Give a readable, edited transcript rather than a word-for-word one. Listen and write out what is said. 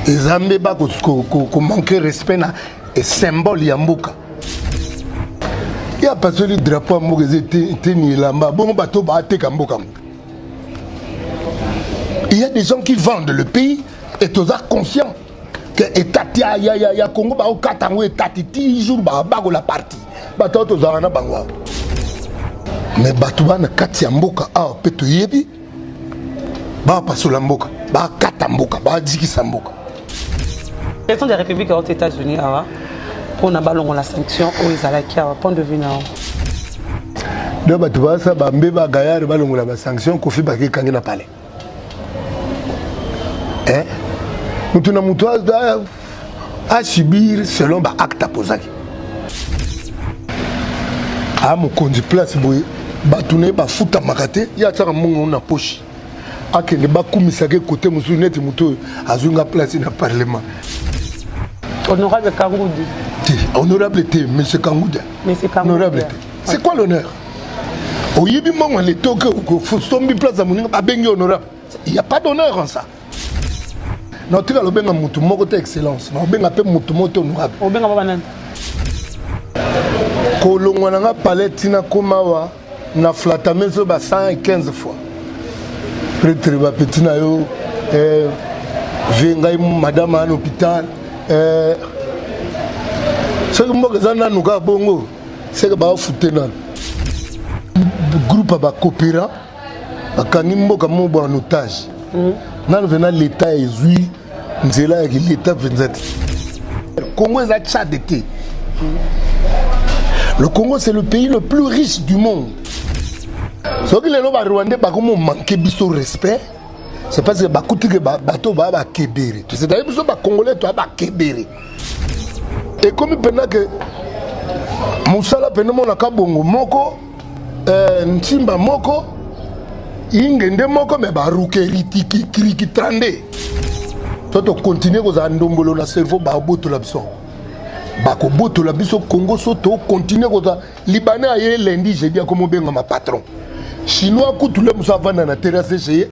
Eza mbeba komanke respect na symbole ya mboka. Ye apasoli drapeau ya mboka, eza eteni elamba bongo. Bato baateka mboka ngo. Il y a des gens qui vendent le pays et toza conscient que etati ya Congo baokata yango, etati ti jour babakola parti. Bato oyo tozalaka na bango awa, mais bato bana kati ya mboka awa mpe toyebi bapasola mboka, bakata mboka, bajikisa mboka. Président de la République aux États-Unis awa mpona balongola sanction oyo ezalaki awa, point de vue na yo? Donc bato basa bambe bagayare balongola basanction. Kofi bakekangi na palais. Mutu na mutu asubir selon baacte apozaki. Aya mokonzi place boye, bato na ye bafutamaka te. Ye atiaka mbongo na poche, akende bakumisaka ekote mosusu neti motu oyo azwi nga place na parlement. Honorable Kangudi. Te, honorable te, monsieur Kangudia. Monsieur Kangudia. Honorable te, c'est quoi l'honneur? Oyibi mbongo letoke, osombi place ya moninga, babengi honorable. Il y a pas d'honneur en ça. Na otikala obenga motu moko te excellence, na obenga mpe motu moko te honorable. Obenga baba nani? Kolongwa na nga palais ntina koma awa na flatame so ba 115 fois. Prêtre, bapeti na yo vie ngai madame aa na hôpital. Soki mboka eza nanu kaka bongo, seke baofute nanu groupe ya bacoopérant bakangi mboka moko bo en otage. Nanu mpena leta ezwi nzela ya leta mpenza te. Congo eza Tchad te. Le Congo, c'est le pays le plus riche du monde. Soki lelo barwandais bakomo manke biso respect, c'est parce que bakuti ke bato baya bakebere. C'est-à-dire biso bacongolais toya bakebere. Ekomi mpena ke mosala mpena omonaka bongo moko, ntimba moko, ingende moko, me barukeri tikikiriki 32. So tokontinue kozala ndombolo na cerveau, babotola biso, bakobotola biso Congo. So tokontinue kozala libanais aye lundi, jeudi akomobengama patron. Chinois kutu le mosu avanda na terrasse chez ye.